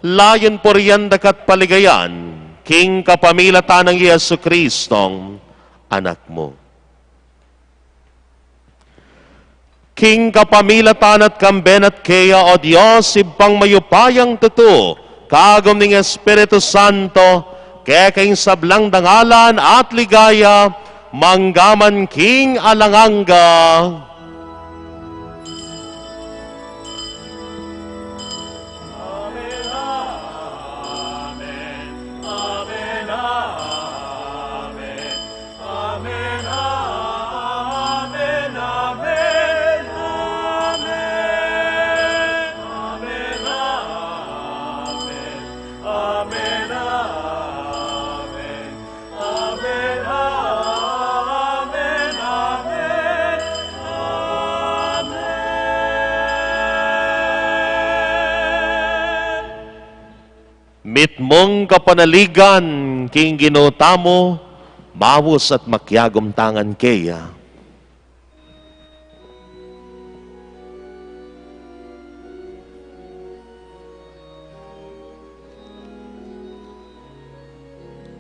layun purian daka at paligayan, king kapamilatan nang Jesucristong Anak mu. King kapamilatan na at kambe na at keya, o Dios, Ibpang mayupayang tutu, kagum ning Espiritu Santo, keka ing sablang dangalan at ligaya, mangga man king alang angga. Mitmung kapanaligan king Ginu tamu, maus at makiagum tangan keya.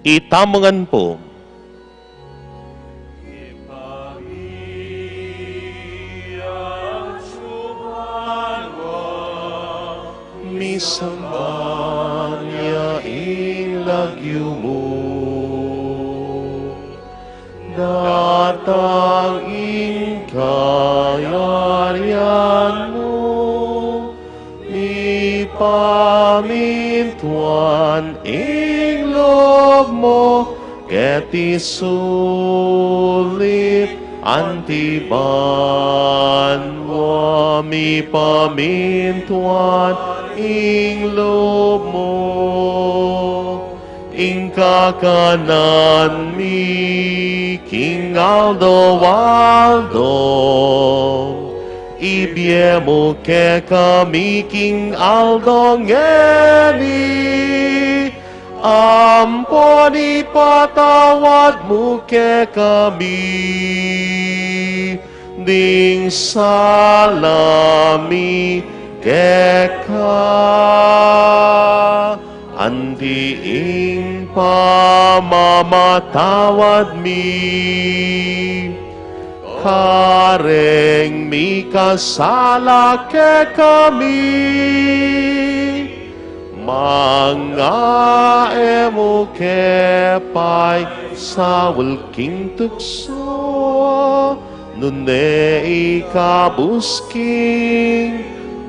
Itamu ngan pu. Misamban ya ing lagyu mu. Datang ing kayarian mu, mipamintuan ing lub mu, keti sulip anti banua, mipamintuan ing lub mu. Ing kakanan mi king aldo-aldo, ibie mu kekami king aldo ngeni, ampon ipatawad mu kekami ding sala mi keka, anti ing pamamatawad mi kareng mikasala kekami, manga e mu ke paisaul king tuksu, nune ikabus king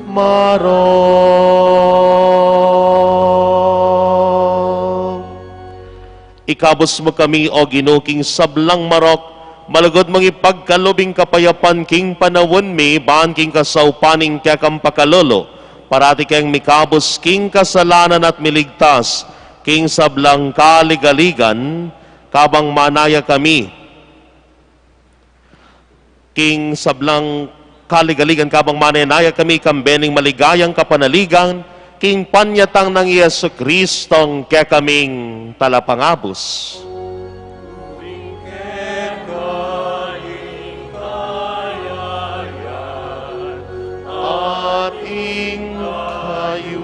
marok. Ikabus mu kami, O Ginu, king sablang marok, malugud mung ipagkalub ing kapayapan king panaun mi, ban king kasaupan ning kekang pakalulu, parati keng mikabus king kasalanan at miligtas king sablang kaligaligan, kabang manaya kami king sablang kaligaligan, kabang manenaya kami kambe ning maligayang kapanaligan, king panyatang nang Jesu-Cristong kekaming Talapangabus. At ing kayupayan.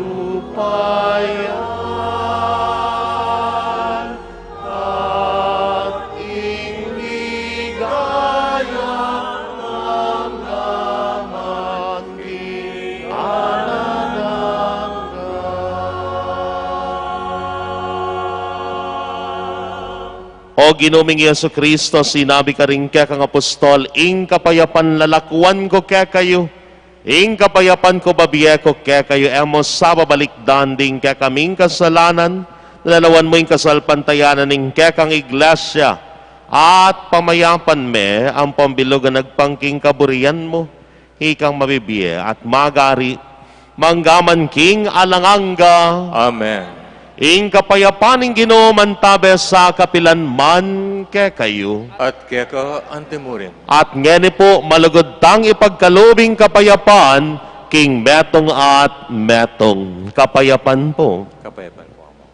At ing ligaya mangga man king alang angga. O Ginu ming Jesu-Cristo, sinabi karing kekang apostol, ing kapayapan lalakuan ku kekayu, ing kapayapan ku babie ku kekayu, e mu sa babalikdan ding kekaming kasalanan, lalawan mu ing kasalpantayanan ning kekang Iglesia, at pamayapan me ampon bilug a agpang king kaburian mu, ikang mabibie at magari mangga man king alang angga. Amen. Ing kapayapan ning Ginu mantabe sa kapilan man kekayu. At keka antimurin. At ngeni pu, malugud tang ipagkalub ing kapayapan king metung at metung. Kapayapan pu. Kapayapan pu, Ama.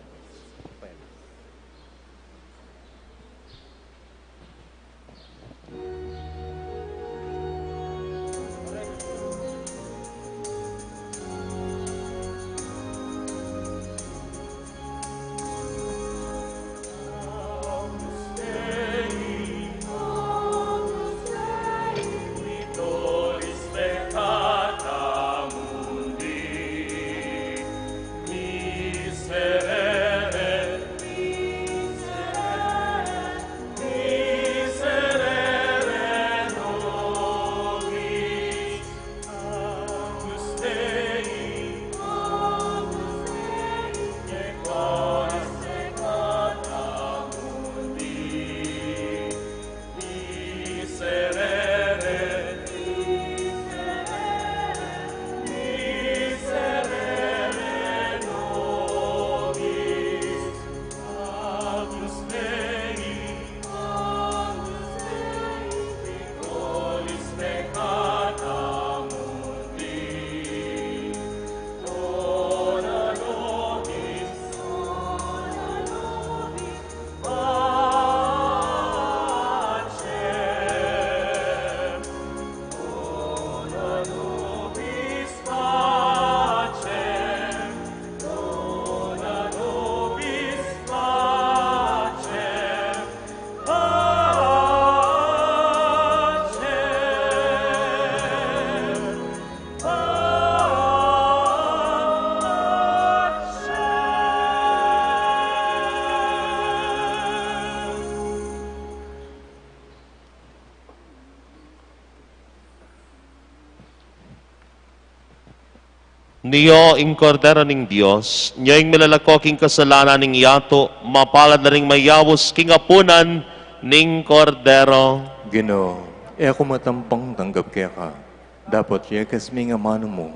Nyo ing Kordero ning Dios, nyo ing milalako king kasalanan ning yatu, mapalad la ring mayaus king apunan ning Kordero. Ginu, e ku matampang tanggap keka, dapot yekas me ing amanu mu,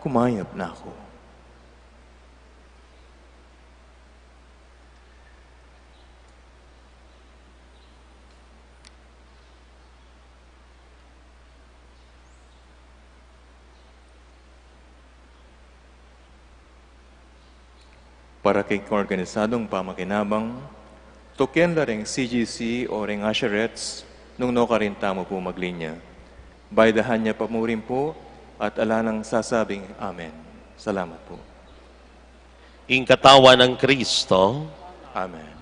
kumayap na ku. Para king organisadung pamakinabang, tuken la reng C G C o reng usherettes nung nukarin tamu pu maglinya. Baydahan ya pa mu rin pu at ala nang sasabing amen. Salamat pu. Ing katawan nang Kristo. Amen.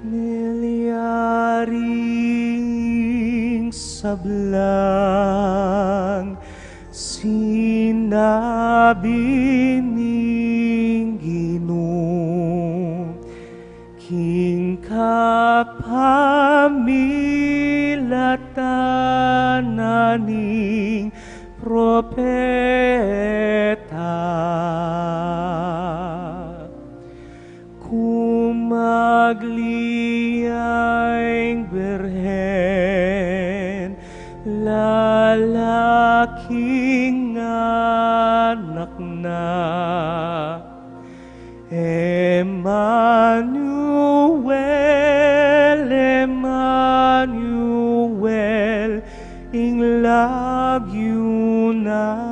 Neliaring sablang sinabi ning Ginu king kapamilatan na ning propeta. Kung magli ing Birhen, lalaking anak na. Emmanuel, Emmanuel, ing lagyu na.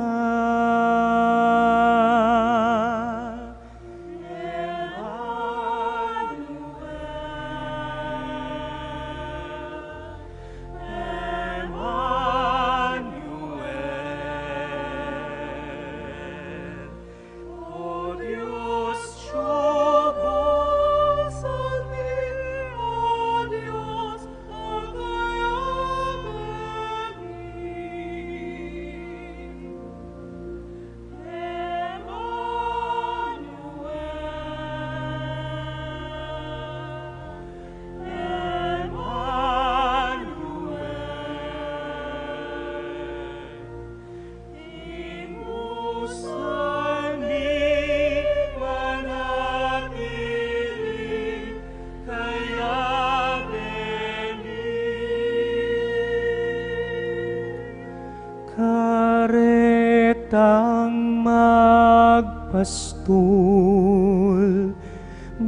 Karetang magpastul,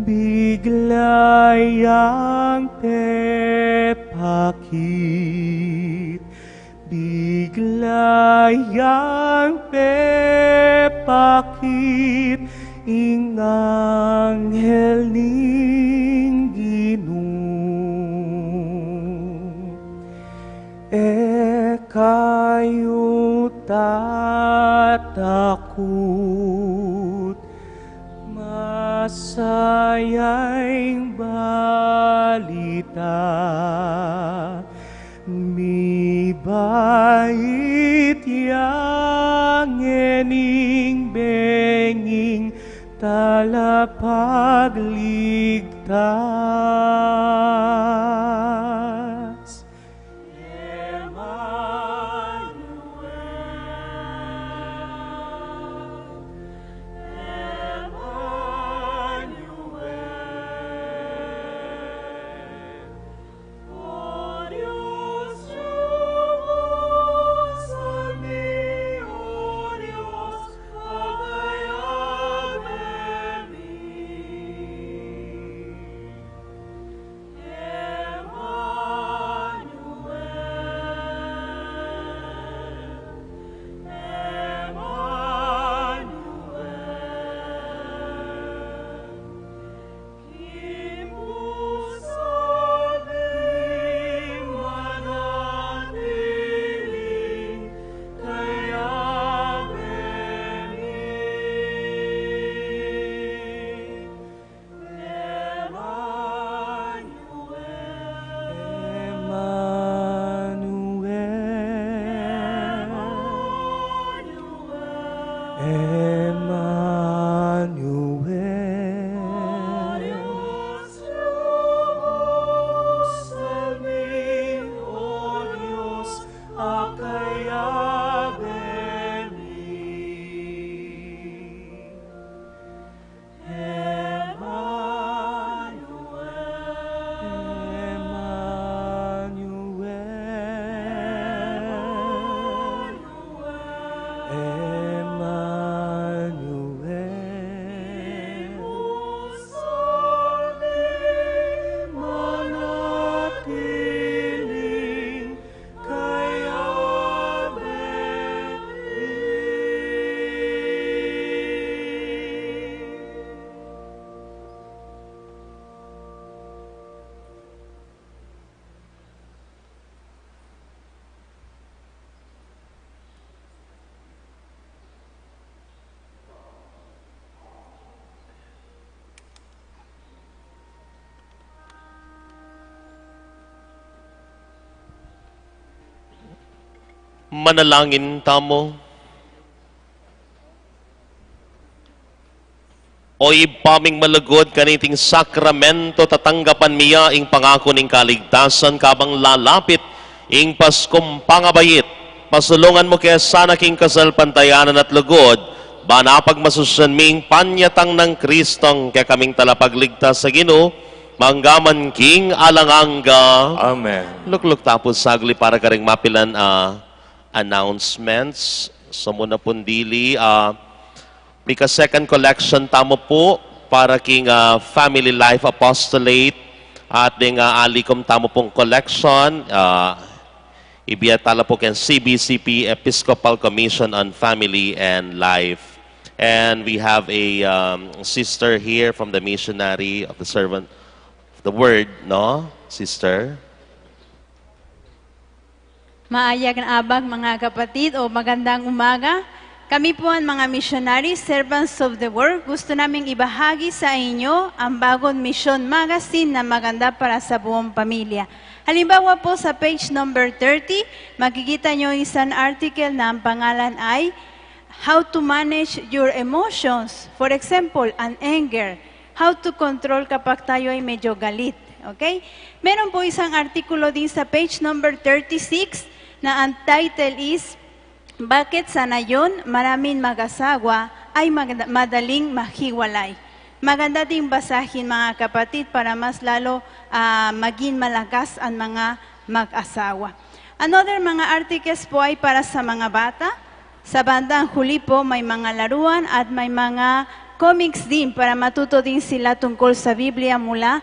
bigla yang pepakit, bigla yang pepakit ing anghel ning Ginu. E kayu tatakut, masaya ing balita, mibait yang e ning bengi ing talapagligtas. Emmanuel. Manalangin tamu. O Ibpa ming malugud, kaniting sakramento tatanggapan mi ya ing pangaku ning kaligtasan kabang lalapit ing Paskung pangabait. Pasulungan mu ke sana king kasalpantayanan at lugud, ban apagmasusyan mi ing panyatang nang Kristong kekaming Talapagligtas a Ginu, mangga man king alang angga. Amen. Lukluk ta pu saglit para karing mapilan a announcements. Sumuna pung dili, ah, mika second collection tamu pu para king, ah, Family Life Apostolate at ding, ah, alikum tamu pung collection, ah, ibie ta la pu keng C B C P, Episcopal Commission on Family and Life. And we have a, um, sister here from the Missionary of the Servant of the Word, no? Sister? Maayag na abak, mga kapatid, o magandang umaga. Kami po ang mga missionary, servants of the world. Gusto naming ibahagi sa inyo ang bagong Mission Magazine na maganda para sa buong pamilya. Halimbawa po, sa page number thirty, makikita nyo isang article na ang pangalan ay How to Manage Your Emotions. For example, an anger. How to control kapag tayo ay medyo galit. Okay? Meron po isang artikulo din sa page number thirty-six na ang title is, "Bakit sa ngayon maraming mag-asawa ay mag-, madaling maghiwalay?" Maganda ding basahin, mga kapatid, para mas lalo, ah, maging malakas ang mga mag-asawa. Another mga articles po ay para sa mga bata. Sa bandang huli po, may mga laruan at may mga comics din para matuto din sila tungkol sa Biblia mula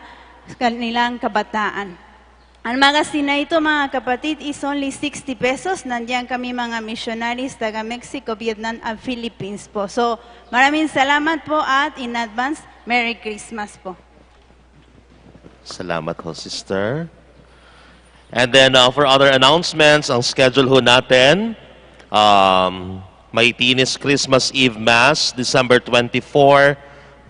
sa kanilang kabataan. Ang magazine na ito, mga kapatid, is only sixty pesos. Nandiyan kami, mga missionaries, taga Mexico, Vietnam, at Philippines po. So, maraming salamat po at in advance, Merry Christmas po. Salamat ho, sister. And then, uh, for other announcements, ang schedule ho natin, um, may Tinis Christmas Eve Mass, December twenty-four,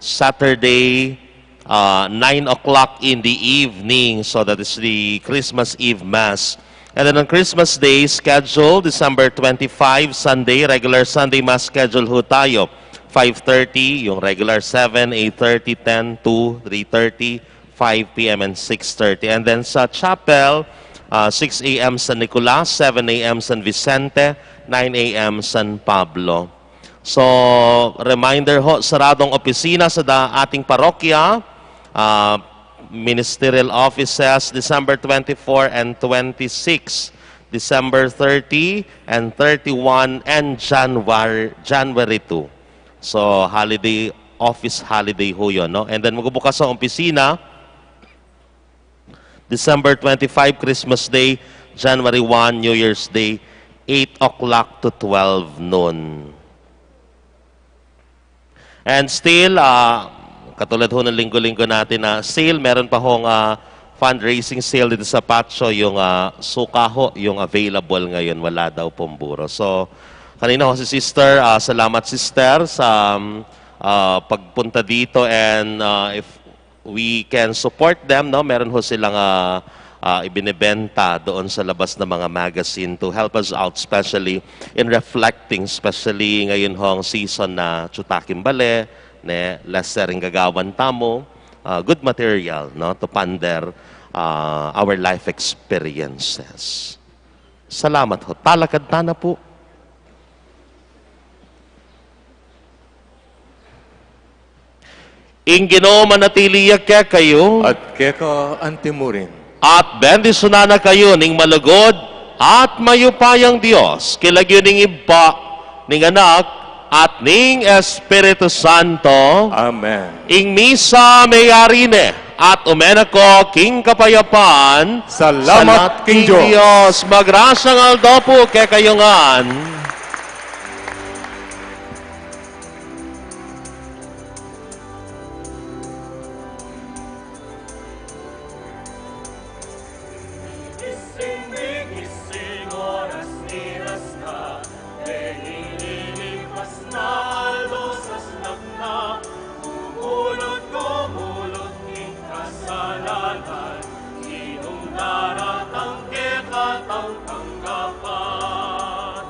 Saturday, uh, nine o'clock in the evening. So that is the Christmas Eve Mass. And then on Christmas Day, schedule, December twenty-five, Sunday, regular Sunday Mass schedule ho tayo. Five thirty, yung regular, seven, eight thirty, ten, two, three thirty, five P M, and six thirty. And then sa chapel, uh, six A M San Nicolas, seven A M San Vicente, nine A M San Pablo. So, reminder ho, saradong opisina sa da-, ating parokya, ah, ministerial offices, December twenty-four and twenty-six, December thirty and thirty-one, and January, January two. So, holiday, office holiday ho yun, no? And then, magbubukas ang opisina, December twenty-five, Christmas Day, January one, New Year's Day, eight o'clock to twelve noon. And still, ah, katulad ho ng linggo-linggo natin na sale, meron pa hong, ah, fundraising sale dito sa Pacho, yung, ah, suka ho, yung available ngayon, wala daw pong buro. So, kanina ho si sister, ah, salamat sister sa, um, ah, pagpunta dito, and, ah, if we can support them, no? Meron ho silang, ah, ah, ibinebenta doon sa labas ng mga magazine to help us out, especially in reflecting, especially ngayon hong season na tsu taking bale, ne, less ring gagawan tamu, ah, good material, no, to ponder, ah, our life experiences. Salamat ho. Talakad tana pu. Ing Ginu manatili ya kekayu. At keka antimurin. At bendisyunan na kayu ning malugud at mayupayang Dios, king lagyu ning Ibpa, ning Anak, at ning Espiritu Santo. Amen. Ing misa meyari ne, at ume na ko king kapayapan. Salamat king Dios. Magrasyang aldo pu kekayu ngan. Gising, gising, oras ni Rasta, deni lilipas na, aldo sa slag na, gumulut, gumulut ing kasalanan, Ginung daratang keka tang tanggapan.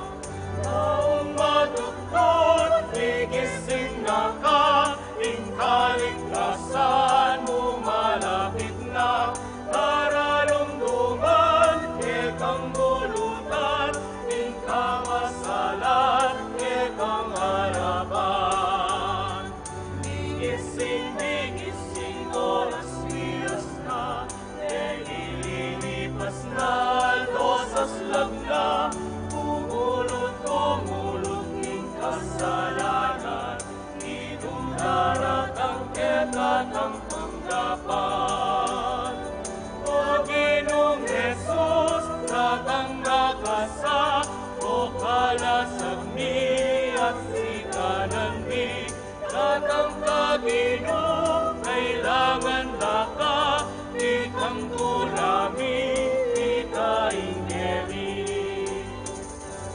Taung matutut, gigising na ka, ing kaligtasan mu malapit na, dararumduman kekang bulutan, ing kamasalan kekang arapan. Migising, migising, oras ni Rasta, deni lilipas na, aldo sa slag na, gumulut, gumulut ing kasalanan, Ginung daratang keka tang tanggapan. O Ginung Jesus, datang na ka sa, o kalasag mi at sikanan mi, datang ka Ginu, kailangan na ka, ikang tula mi, ika ing keri.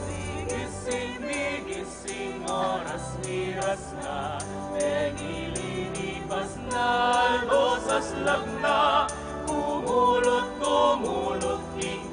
Migising, migising, oras ni Rasta, deni lilipas na, aldo sa slag na, gumulut, gumulut ing